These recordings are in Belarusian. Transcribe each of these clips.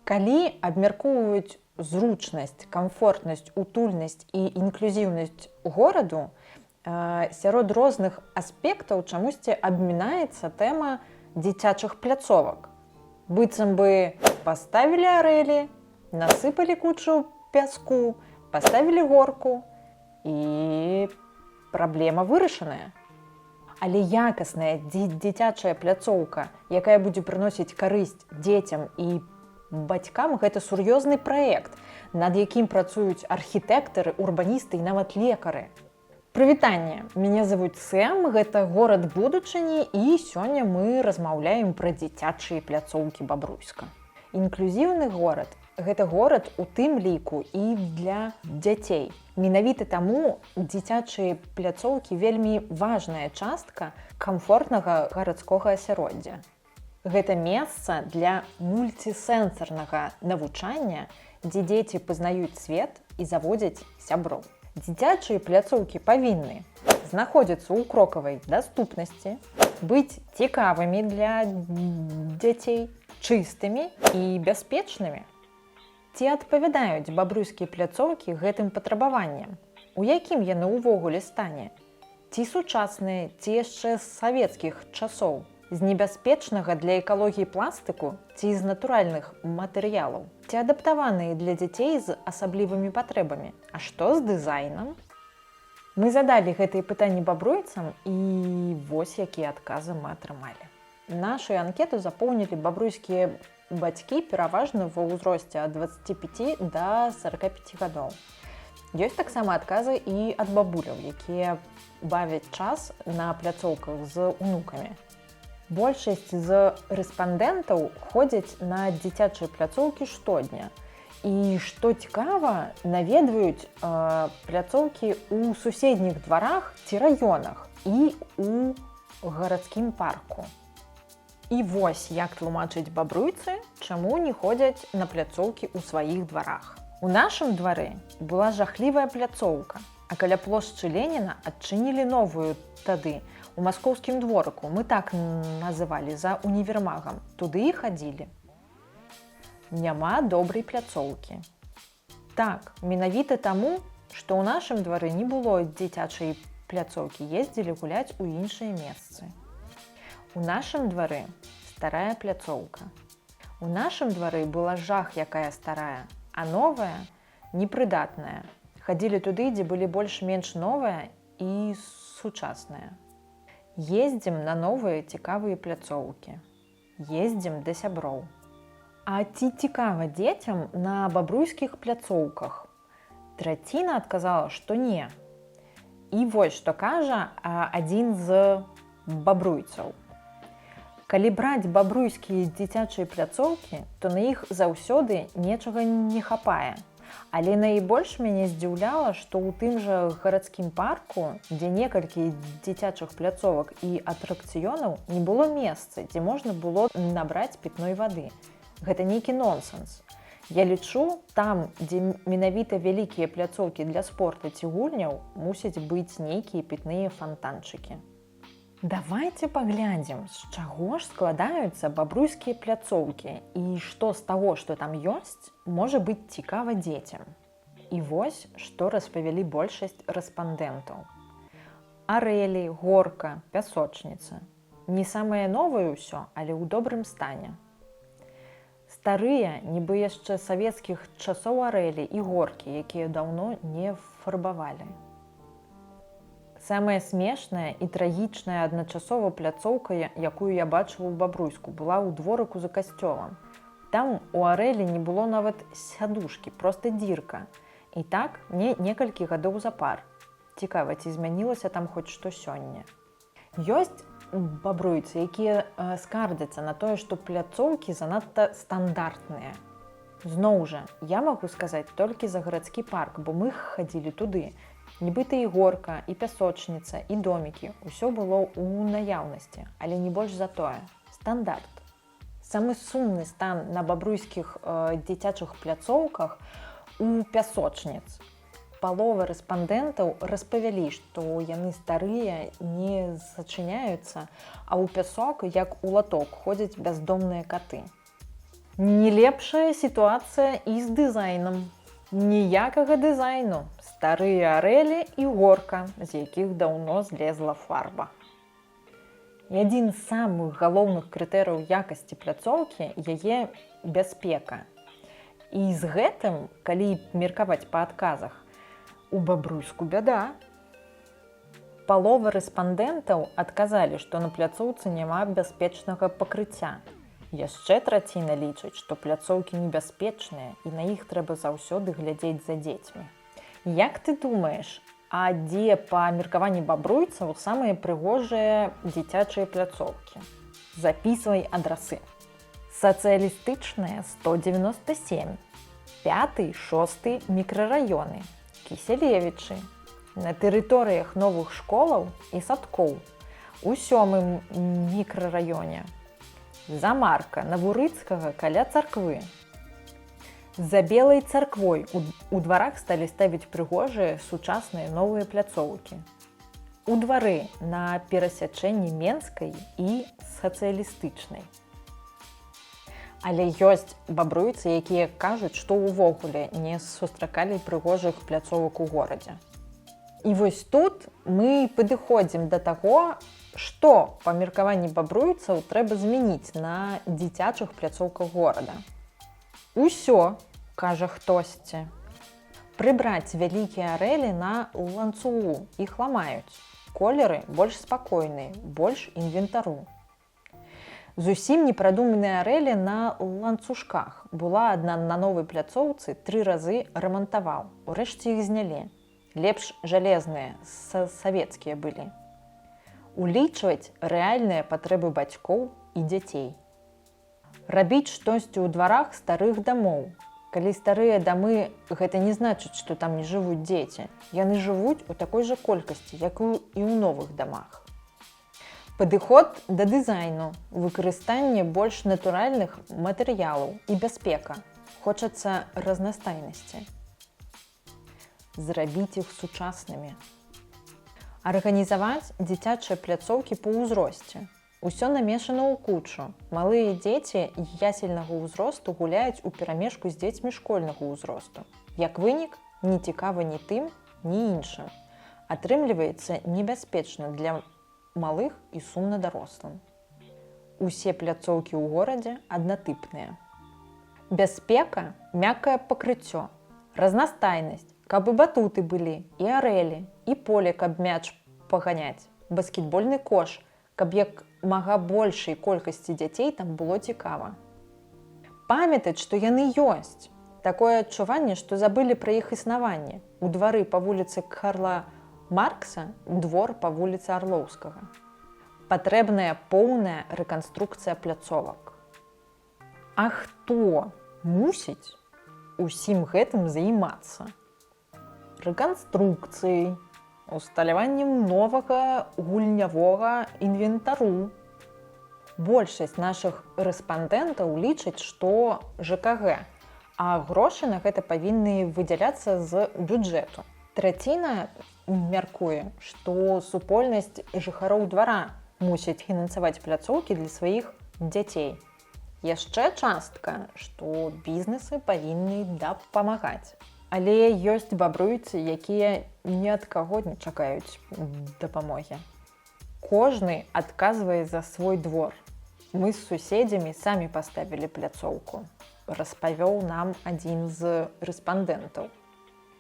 Калі абмяркоўваюць зручнасць, камфортнасць, утульнасць і інклюзіўнасць гораду, сярод розных аспектаў чамусьці абмінаецца тэма дзіцячых пляцовак. Быццам бы паставілі арэлі, насыпалі кучу пяску, паставілі горку, і праблема вырашаная. Але якасная дзіцячая пляцоўка, якая будзе прыносіць карысць дзецям і бацькам, гэта сур'ёзны праект, над якім працуюць архітэктары, урбаністы і нават лекары. Прывітанне, мяне завуць Сэм, гэта «Горад будучыні», і сёння мы размаўляем пра дзіцячыя пляцоўкі Бабруйска. Інклюзіўны горад — гэта горад у тым ліку і для дзяцей. Менавіта таму дзіцячыя пляцоўкі — вельмі важная частка камфортнага гарадскога асяроддзя. Гэта месца для мульцісэнсарнага навучання, дзе дзеці пазнаюць свет і заводзяць сяброў. Дзіцячыя пляцоўкі павінны знаходзіцца ў крокавай даступнасці, быць цікавымі для дзяцей, чыстымі і бяспечнымі. Ці адпавядаюць бабруйскія пляцоўкі гэтым патрабаванням? У якім яны ўвогуле стане? Ці сучасныя, ці яшчэ з савецкіх часоў? З небяспечнага для экалогіі пластыку ці з натуральных матэрыялаў? Ці адаптаваныя для дзяцей з асаблівымі патрэбамі? А што з дызайнам? Мы задалі гэтыя пытанні бабруйцам, і вось якія адказы мы атрымалі. Нашу анкету запоўнілі бабруйскія бацькі пераважна ва ўзросце ад 25 до 45 гадоў. Ёсць таксама адказы і ад бабуляў, якія бавяць час на пляцоўках з унукамі. Большасць з рэспандэнтаў ходзяць на дзіцячыя пляцоўкі штодня. І што цікава, наведваюць пляцоўкі ў суседніх дварах ці раёнах і у гарадскім парку. І вось як тлумачаць бабруйцы, чаму не ходзяць на пляцоўкі ў сваіх дварах. У нашым двары была жахлівая пляцоўка, а каля плошчы Леніна адчынілі новую тады у маскоўскім дворыку, мы так называлі, за універмагам, туды і хадзілі. Няма добрай пляцоўкі. Так, менавіта таму, што ў нашым двары не было дзіцячай пляцоўкі, ездзілі гуляць у іншыя месцы. У нашым двары старая пляцоўка. У нашым двары была жах якая старая, а новая непрыдатная. Хадзілі туды, дзе былі больш-менш новая і сучасная. Ездзім на новыя цікавыя пляцоўкі. Ездзім да сяброў. А ці цікава дзецям на бабруйскіх пляцоўках? Траціна адказала, што не. І вось што кажа адзін з бабруйцаў. Калі браць бабруйскія дзіцячыя пляцоўкі, то на іх заўсёды нечага не хапае. Але найбольш мяне здзіўляла, што ў тым жа гарадскім парку, дзе некалькі дзіцячых пляцовак і атракцыёнаў, не было месца, дзе можна было набраць пітной вады. Гэта нейкі нонсенс. Я лічу, там, дзе менавіта вялікія пляцоўкі для спорту ці гульняў, мусяць быць нейкія пітныя фантанчыкі. Давайте паглядзім, з чаго ж складаюцца бабруйскія пляцоўкі і што з таго, што там ёсць, можа быць цікава дзецям. І вось што распавялі большасць рэспандэнтаў. Арэлі, горка, пясочніца. Не самае новае ўсё, але ў добрым стане. Старыя, нібы яшчэ савецкіх часоў арэлі і горкі, якія даўно не фарбавалі. Самая смешная і трагічная адначасова пляцоўка, якую я бачыла ў Бабруйску, была ў дворыку за касцёлам. Там у арэлі не было нават сядушкі, проста дзірка. І так не некалькі гадоў запар. Цікава, ці змянілася там хоць што сёння. Ёсць бабруйцы, якія скардзяцца на тое, што пляцоўкі занадта стандартныя. Зноў жа, я магу сказаць толькі за гарадскі парк, бо мы хадзілі туды. Нібыта і горка, і пясочніца, і домікі, усё было ў наяўнасці, але не больш за тое. Стандарт. Самы сумны стан на бабруйскіх дзіцячых пляцоўках у пясочніц. Палова рэспандэнтаў распавялі, што яны старыя, не зачыняюцца, а ў пясок, як у латок, ходзяць бяздомныя каты. Не лепшая сітуацыя і з дызайнам. Ніякага дызайну, старыя арэлі і горка, з якіх даўно злезла фарба. І адзін з самых галоўных крытэрыяў якасці пляцоўкі — яе бяспека. І з гэтым, калі меркаваць па адказах, у Бабруйску бяда. Палова рэспандэнтаў адказалі, што на пляцоўцы няма бяспечнага пакрыцця. Яшчэ траціна лічыць, што пляцоўкі небяспечныя і на іх трэба заўсёды глядзець за дзецьмі. Як ты думаеш, а дзе па меркаванні бабруйцаў самыя прыгожыя дзіцячыя пляцоўкі? Записывай адрасы. Сацыялістычная 197, 5, 6 мікрараёны, Кісялевічы, на тэрыторыях новых школаў і садкоў, у сёмым мікрараёне, Замарка на Вурыцкага каля царквы. За Белай царквой у дварах сталі ставіць прыгожыя сучасныя новыя пляцоўкі. У двары на перасячэнні Менскай і Сацыялістычнай. Але ёсць бабруйцы, якія кажуць, што ўвогуле не сустракалі прыгожых пляцовак у горадзе. І вось тут мы падыходзім да таго, што па меркаванні бабруйцаў трэба змяніць на дзіцячых пляцоўках горада. Усё, кажа хтосьці. Прыбраць вялікія арэлі на ланцугу, іх ламаюць. Колеры больш спакойныя, больш інвентару. Зусім не прадуманыя арэлі на ланцужках. Была адна на новай пляцоўцы, тры разы рамантаваў. Урэшце іх знялі. Лепш жалезныя, савецкія былі. Улічваць рэальныя патрэбы бацькоў і дзяцей. Рабіць штосьці ў дварах старых дамоў. Калі старыя дамы, гэта не значыць, што там не жывуць дзеці. Яны жывуць у такой жа колькасці, як і ў новых дамах. Падыход да дызайну, выкарыстанне больш натуральных матэрыялаў і бяспека. Хочацца разнастайнасці. Зрабіць іх сучаснымі. Арганізаваць дзіцячыя пляцоўкі па ўзросце. Усё намешана ў кучу. Малыя дзеці ясельнага ўзросту гуляюць у перамешку з дзецьмі школьнага ўзросту. Як вынік, не цікава ні тым, ні іншым. Атрымліваецца небяспечна для малых і сумна дарослым. Усе пляцоўкі ў горадзе аднатыпныя. Бяспека, мяккае пакрыццё, разнастайнасць, каб і батуты былі, і арэлі, і поле, каб мяч паганяць, баскетбольны кош, каб як мага большай колькасці дзяцей там было цікава. Памятаць, што яны ёсць. Такое адчуванне, што забылі пра іх існаванне. У двары па вуліцы Карла Маркса, двор па вуліцы Арлоўскага. Патрэбная поўная рэканструкцыя пляцовак. А хто мусіць усім гэтым займацца? Рэканструкцыяй, усталяваннем новага гульнявога інвентару. Большасць нашых рэспандэнтаў лічаць, што ЖКГ, а грошы на гэта павінны выдзяляцца з бюджэту. Траціна мяркуе, што супольнасць жыхароў двара мусіць фінансаваць пляцоўкі для сваіх дзяцей. Яшчэ частка, што бізнесы павінны дапамагаць. Але ёсць бабруйцы, якія ні ад каго не чакаюць дапамогі. Кожны адказвае за свой двор. Мы з суседзямі самі паставілі пляцоўку, распавёў нам адзін з рэспандэнтаў.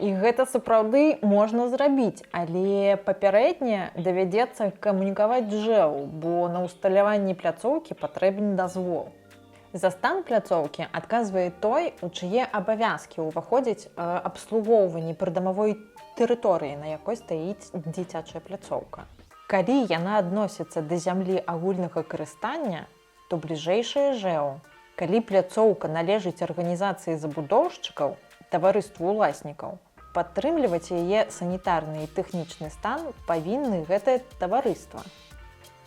І гэта сапраўды можна зрабіць, але папярэдне давядзецца камунікаваць ЖЭУ, бо на ўсталяванні пляцоўкі патрэбен дазвол. За стан пляцоўкі адказвае той, у чые абавязкі ўваходзіць абслугоўванне прыдамавой тэрыторыі, на якой стаіць дзіцячая пляцоўка. Калі яна адносіцца да зямлі агульнага карыстання, то бліжэйшае ЖЭУ. Калі пляцоўка належыць арганізацыі забудоўшчыкаў, таварыству ўласнікаў, падтрымліваць яе санітарны і тэхнічны стан павінны гэтае таварыства.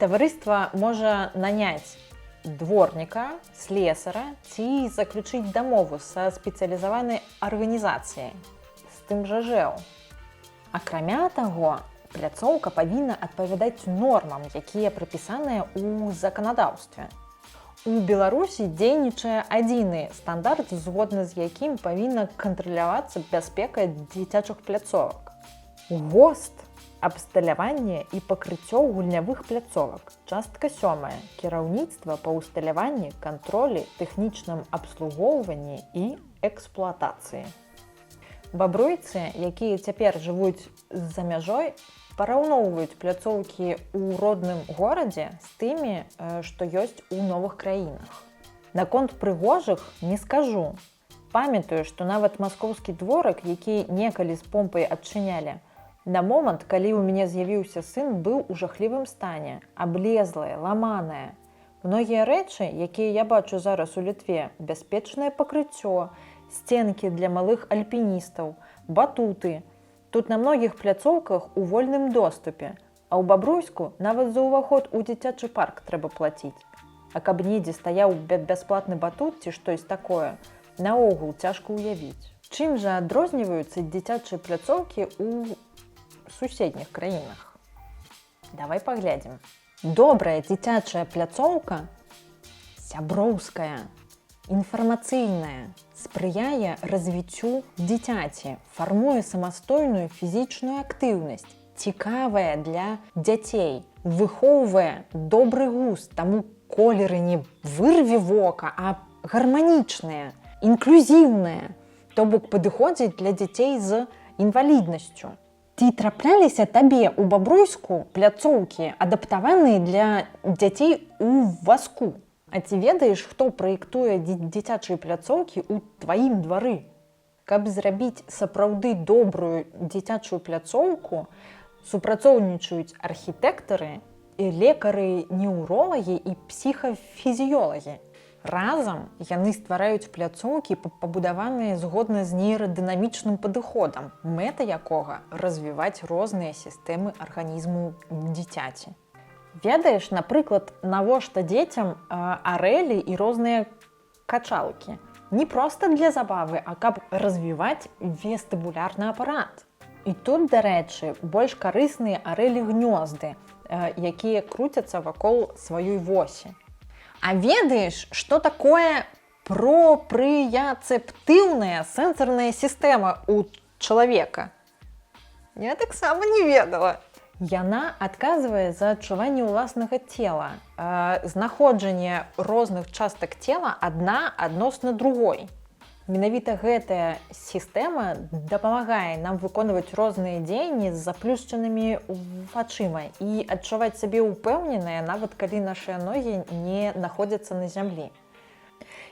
Таварыства можа наняць дворніка, слесара ці заключыць дамову са спецыялізаванай арганізацыяй, з тым жа ЖЭУ. Акрамя таго, пляцоўка павінна адпавядаць нормам, якія прапісаныя ў заканадаўстве. У Беларусі дзейнічае адзіны стандарт, згодна з якім павінна кантралявацца бяспека дзіцячых пляцовак. ГОСТ «Абсталяванне і пакрыццё гульнявых пляцовак». Частка сёмая. Кіраўніцтва па ўсталяванні, кантролі, тэхнічным абслугоўванні і эксплуатацыі. Бабруйцы, якія цяпер жывуць за мяжой, параўноўваюць пляцоўкі ў родным горадзе з тымі, што ёсць у новых краінах. Наконт прыгожых не скажу. Памятаю, што нават маскоўскі дворык, які некалі з помпай адчынялі, на момант, калі ў мяне з'явіўся сын, быў у жахлівым стане, аблезлая, ламаная. Многія рэчы, якія я бачу зараз у Літве, бяспечнае пакрыццё, сценкі для малых альпіністаў, батуты. Тут на многіх пляцоўках у вольным доступе, а ў Бабруйску нават за ўваход у дзіцячы парк трэба плаціць. А каб недзе стаяў бясплатны батут ці штось такое, наогул цяжка ўявіць. Чым жа адрозніваюцца дзіцячыя пляцоўкі ў суседніх краінах? Давай паглядзім. Добрая дзіцячая пляцоўка сяброўская, інфармацыйная, спрыяе развіццю дзіцяці, фармуе самастойную фізічную актыўнасць, цікавая для дзяцей, выхоўвае добры густ, таму колеры не вырве вока, а гарманічныя, інклюзіўныя, то бок падыходзіць для дзяцей з інваліднасцю. Ці трапляліся табе ў Бабруйску пляцоўкі, адаптаваныя для дзяцей у вазку? А ці ведаеш, хто праектуе дзіцячыя пляцоўкі ў тваім двары? Каб зрабіць сапраўды добрую дзіцячую пляцоўку, супрацоўнічаюць архітэктары, і лекары, неўролагі і псіхафізіёлагі. Разам яны ствараюць пляцоўкі, пабудаваныя згодна з нейрадынамічным падыходам, мэта якога развіваць розныя сістэмы арганізму дзіцяці. Ведаеш, напрыклад, навошта дзецям арэлі і розныя качалкі? Не проста для забавы, а каб развіваць вестыбулярны апарат. І тут, дарэчы, больш карысныя арэлі гнёзды, якія круцяцца вакол сваёй восі. А ведаеш, што такое пропрыяцэптыўная сэнсарная сістэма ў чалавека? Я таксама не ведала. Яна адказвае за адчуванне ўласнага цела, знаходжанне розных частак цела адна адносна другой. Менавіта гэтая сістэма дапамагае нам выконваць розныя дзеянні з заплюшчанымі вачыма і адчуваць сябе ўпэўненыя, нават калі нашыя ногі не находзяцца на зямлі.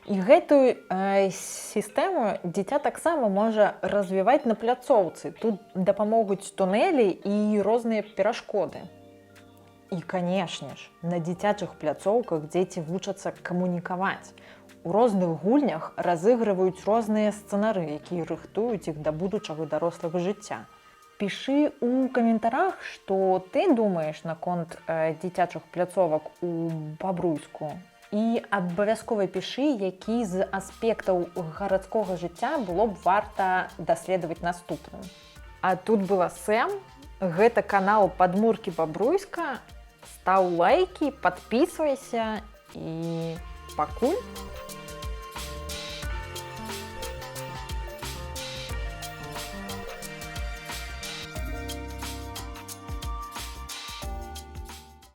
І гэтую сістэму дзіця таксама можа развіваць на пляцоўцы. Тут дапамогуць тунэлі і розныя перашкоды. І, канешне ж, на дзіцячых пляцоўках дзеці вучацца камунікаваць. У розных гульнях разыгрываюць розныя сцэнары, якія рыхтуюць іх да будучага дарослага жыцця. Пішы ў каментарах, што ты думаеш наконт дзіцячых пляцовак у Бабруйску. І абавязкова пішы, які з аспектаў гарадскога жыцця было б варта даследаваць наступным. А тут была Сэм, гэта канал «Падмуркі Бабруйска». Стаў лайкі, падпісвайся, і пакуль!